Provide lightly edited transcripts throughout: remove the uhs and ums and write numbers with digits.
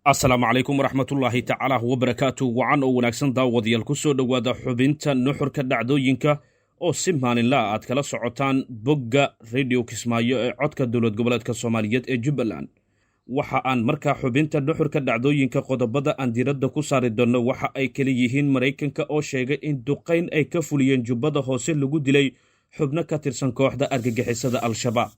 Asalaamu calaykum waraxmatullaahi tacaala wabarakaatu. Wacan oo wanaagsan, daawadayaal, ku soo dhowaada xubinta nuxurka dhacdooyinka oo si maalinlaa aad kala socotaan bogga Radio Kismaayo ee codka dowlad goboleedka Soomaaliyeed ee Jubbaland. Waxa aan markaa xubinta nuxurka dhacdooyinka qodobada aan diiradda ku saari doonno waxa ay kala yihiin: Maraykanka oo sheegay in duqayn ay ka fuliyeen Jubbada Hoose lagu dilay xubno ka tirsan kooxda argagixisada Al-Shabaab,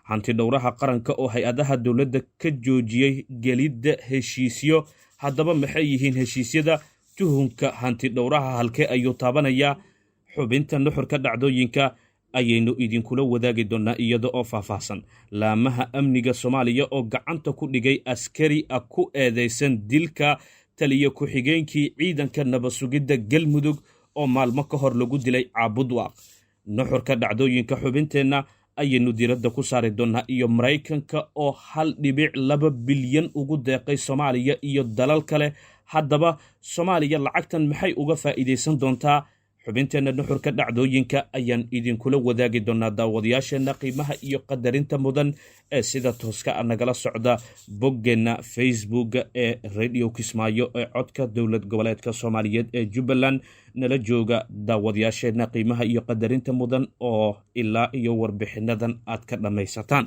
hanti dhowraha qaranka oo hay-adaha dowladda ka joojiyey gelidda heshiisyo. Haddaba maxay yihiin heshiisyada? Tuhunka hanti dhowraha halkee ayuu taabanayaa? Xubinta nuxurka dhacdooyinka ayaynu idinkula wadaagi doonnaa iyada oo faahfaahsan. Laamaha amniga Soomaaliya oo gacanta ku dhigay askari a ku eedeysan dilka taliya ku-xigeenkii ciidanka nabad sugidda Galmudug oo maalmo ka hor lagu dilay Caabudwaaq. Nuxurka dhacdooyinka xubinteenna ayaynu diiradda ku saari doonnaa, iyo Maraykanka oo 1.2 bilyan ugu deeqay Soomaaliya iyo dalal kale. Haddaba Soomaaliya lacagtan maxay uga faa'iidaysan doontaa? Xubinteenna nuxurka dhacdooyinka ayaan idinkula wadaagi doonaa, daawadayaasheenna qiimaha iyo qadarinta mudan ee sida tooska a nagala socda boggeenna Facebooka ee Radio Kismaayo ee codka dowlad goboleedka Soomaaliyeed ee Jubbaland. Nala jooga, daawadayaasheenna qiimaha iyo qadarinta mudan, oo ilaa iyo warbixinadan aad ka dhammaysataan.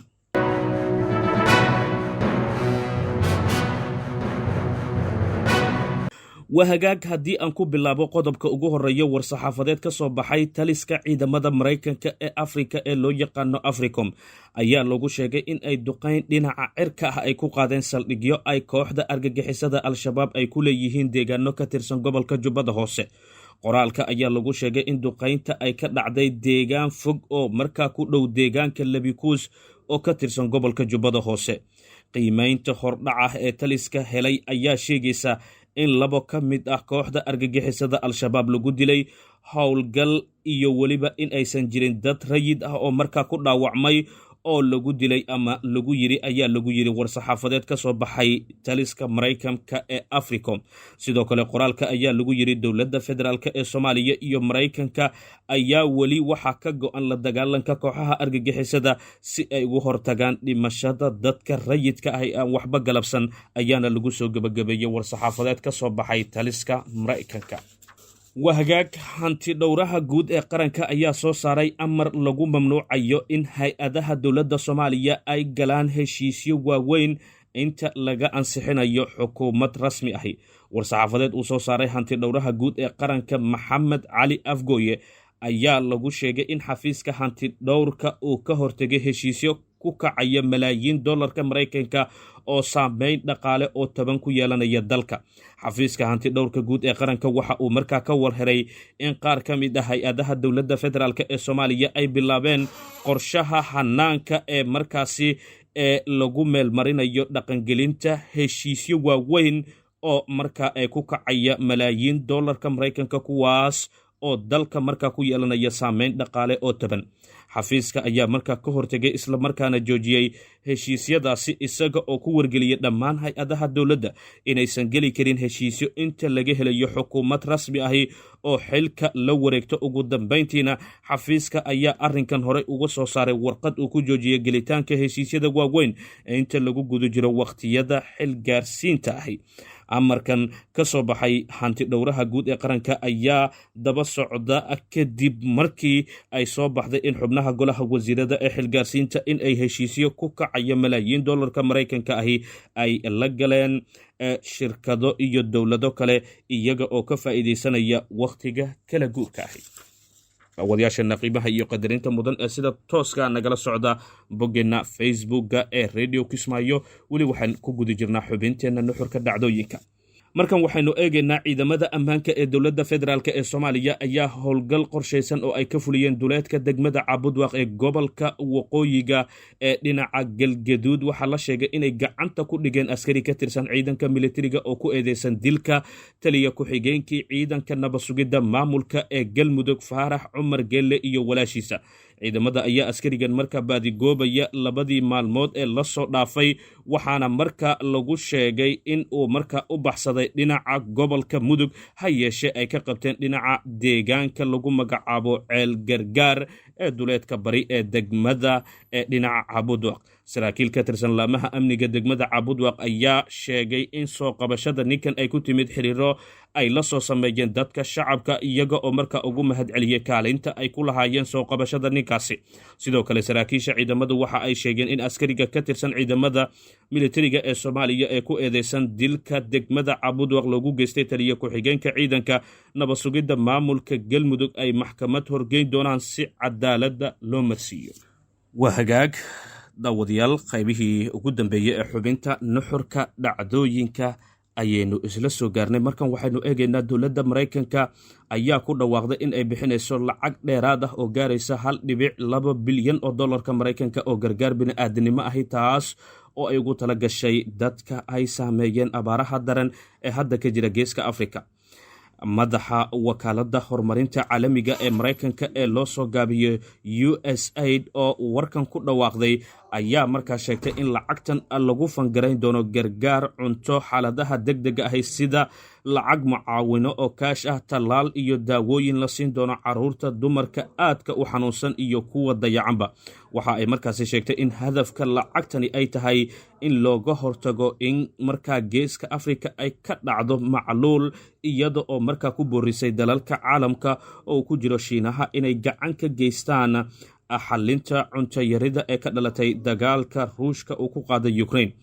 Waa hagaag. Haddii aan ku bilaabo qodobka ugu horreeya, war-saxaafadeed ka soo baxay taliska ciidamada Maraykanka ee Afrika ee loo yaqaano Africom ayaa lagu sheegay in ay duqayn dhinaca cirka ah ay ku qaadeen saldhigyo ay kooxda argagixisada Al-Shabaab ay ku leeyihiin deegaano ka tirsan gobolka Jubbada Hoose. Qoraalka ayaa lagu sheegay in duqaynta ay ka dhacday deegaan fog oo markaa ku dhow deegaanka Labikuus oo ka tirsan gobolka Jubbada Hoose. Qiimaynta hordhaca ee taliska helay ayaa sheegaysa in labo ka mid ah kooxda argagixisada Al-Shabaab lagu dilay howlgal, iyo weliba in aysan jirin dad rayid ah oo markaa ku dhaawacmay oo lagu dilay ama lagu yiri, ayaa lagu yiri war-saxaafadeed ka soo baxay taliska Maraykanka ee Africom. Sidoo kale qoraalka ayaa lagu yiri: Dowladda federaalk ee Soomaaliya iyo Maraykanka ayaa weli waxaa ka go-an la dagaalanka kooxaha argagixisada si ay ugu hortagaan dhimashada dadka rayidka ah ee aan waxba galabsan, ayaana lagu soo gebagabeeyey war-saxaafadeed ka soo baxay taliska Maraykanka. Waa hagaag. Hanti dhowraha guud ee qaranka ayaa soo saaray amar lagu mamnuucayo in hay-adaha dowladda Soomaaliya ay galaan heshiisyo waaweyn inta laga ansixinayo xukuumad rasmi ahi. War-saxaafadeed uu soo saaray hanti dhowraha guud ee qaranka Maxamed Cali Afgooye ayaa lagu sheegay in xafiiska hanti dhowrka uu ka hortegay heshiisyo ku kacaya malaayiin dollarka Maraykanka oo saameyn dhaqaale oo taban ku yeelanaya dalka. Xafiiska hanti dhowrka guud ee qaranka waxa uu markaa ka warheray in qaar ka mid ah hay-adaha dowladda federaalk ee Soomaaliya ay bilaabeen qorshaha hanaanka ee markaasi ee lagu meelmarinayo dhaqangelinta heshiisyo waaweyn oo markaa ay ku kacaya malaayiin dollarka Maraykanka, kuwaas oo dalka markaa ku yeelanaya saameyn dhaqaale oo taban. Xafiiska ayaa markaa ka hortegay islamarkaana joojiyey heshiisyadaasi, isaga oo ku wargeliyey dhammaan hay-adaha dowladda inaysan geli karin heshiisyo inta laga helayo xukuumad rasmi ahi oo xilka la wareegto. Ugu dambayntiina xafiiska ayaa arrinkan horey uga soo saaray warqad uu ku joojiyey gelitaanka heshiisyada waaweyn inta lagu guda jiro wakhtiyada xilgaarsiinta ahi. Amarkan ka soo baxay hanti dhowraha guud ee qaranka ayaa daba socda kadib markii ay soo baxday in xubnaha golaha wasiirada ee xilgaarsiinta in ay heshiisyo ku kacayo malaayiin dollarka Maraykanka ahi ay la galeen shirkado iyo dowlado kale, iyaga oo ka faa'iidaysanaya wakhtiga kala guurka ahi. Wadayaasheena qiimaha iyo qadarinta mudan ee sida tooska nagala socda boggeenna Facebooka ee Radio Kismaayo, weli waxaan ku guda jirnaa xubinteenna nuxurka dhacdooyinka. Markan waxaynu eegaynaa ciidamada ammaanka ee dowladda federaalk ee Soomaaliya ayaa howlgal qorshaysan oo ay ka fuliyeen duleedka degmada Caabudwaaq ee gobolka waqooyiga ee dhinaca Galgaduud waxaa la sheegay inay gacanta ku dhigeen askari ka tirsan ciidanka militariga oo ku eedeysan dilka taliya ku-xigeenkii ciidanka nabad sugidda maamulka ee Galmudug, Faarax Cumar Gelle, iyo walaashiisa. Ciidamada ayaa askarigan markaa baadigoobaya labadii maalmood ee lasoo dhaafay, waxaana marka lagu sheegay in uu markaa u baxsaday dhinaca gobolka Mudug, ha yeeshee ay ka qabteen dhinaca deegaanka lagu magacaabo Ceel Gargaar ee duleedka bari ee degmada ee dhinaca Cabudwaq. Saraakiil ka tirsan laamaha amniga degmada Caabudwaaq ayaa sheegay in soo qabashada ninkan ay ku timid xiriiro ay la soo sameeyeen dadka shacabka, iyaga oo markaa ugu mahad celiyey kaalinta ay ku lahaayeen soo qabashada ninkaasi. Sidoo kale saraakiisha ciidamadu waxa ay sheegeen in askariga ka tirsan ciidamada militariga ee Soomaaliya ee ku eedeysan dilka degmada Caabudwaaq loogu geystay taliya ku-xigeenka ciidanka nabad sugidda maamulka Galmudug ay maxkamad horgeyn doonaan si cadaaladda loo marsiiyo. Waa hagaag, daawadayaal, qaybihii ugu dambeeyey ee xubinta nuxurka dhacdooyinka ayaynu isla soo gaarnay. Markan waxaynu eegaynaa dowladda Maraykanka ayaa ku dhawaaqday in ay bixinayso lacag dheeraad ah oo gaaraysa 1.2 bilyan oo dollarka Maraykanka oo gargaar bini-aadanimo ahi, taas oo ay ugu tala gashay dadka ay saameeyeen abaaraha daran ee hadda ka jira Geeska Afrika. Madaxa wakaaladda horumarinta caalamiga ee Maraykanka ee loo soo gaabiyo USAID oo warkan ku dhawaaqday ayaa markaa sheegtay in lacagtan lagu fangarayn doono gargaar cunto, xaaladaha deg dega ahi, sida lacag mucaawino oo kaash ah, tallaal iyo daawooyin la siin doono caruurta, dumarka aadka u xanuunsan iyo kuwa dayacanba. Waxa ay markaasi sheegtay in hadafka lacagtani ay tahay in looga hortago in markaa Geeska Afrika ay ka dhacdo macluul, iyada oo markaa ku boorisay dalalka caalamka oo ku jiro Shiinaha inay gacan ka geystaan xalinta cuntoyarida ee ka dhalatay dagaalka Ruushka uu ku qaaday Ukraine.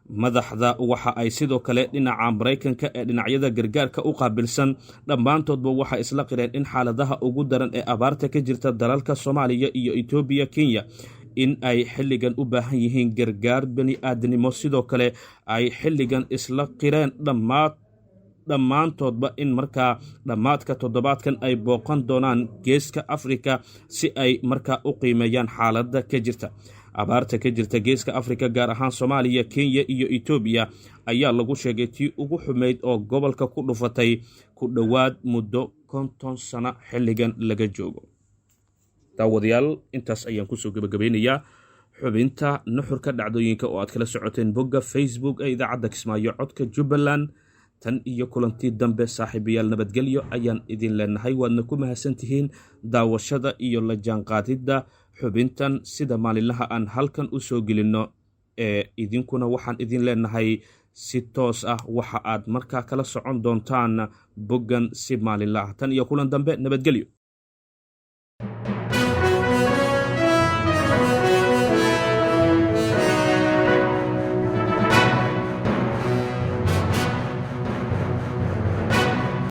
Madaxda waxa ay sidoo kale dhinaca Maraykanka ee dhinacyada gargaarka u qaabilsan dhammaantoodba waxay isla qireen in xaaladaha ugu daran ee abaarta ka jirta dalalka Soomaaliya iyo Etoobiya, Kenya in ay xilligan u baahan yihiin gargaar bani aadnimo. Sidoo kale ay xilligan isla qireen dhammaantoodba in markaa dhammaadka toddobaadkan ay booqan doonaan Geeska Afrika si ay markaa u qiimeeyaan xaaladda ka jirta. Abaarta ka jirta Geeska Afrika, gaar ahaan Soomaaliya, Kenya iyo Etoobiya, ayaa lagu sheegay tii ugu xumayd oo gobolka ku dhufatay ku dhowaad muddo 50 sano xilligan laga joogo. Daawadayaal, intaas ayaan kusoo gebagabeynayaa xubinta nuxurka dhacdooyinka oo aad kala socoteen bogga Facebook ee idaacadda Kismaayo, codka Jubbaland. Tan iyo kulantii dambe, saaxiibayaal, nabadgelyo ayaan idin leenahay. Waadna ku mahadsantihiin daawashada iyo la jaanqaadidda xubintan sida maalinlaha aan halkan u soo gelinno. Ee idinkuna waxaan idin leenahay si toos ah waxa aad markaa kala socon doontaan boggan si maalinla ah. Tan iyo kulan dambe, nabadgelyo.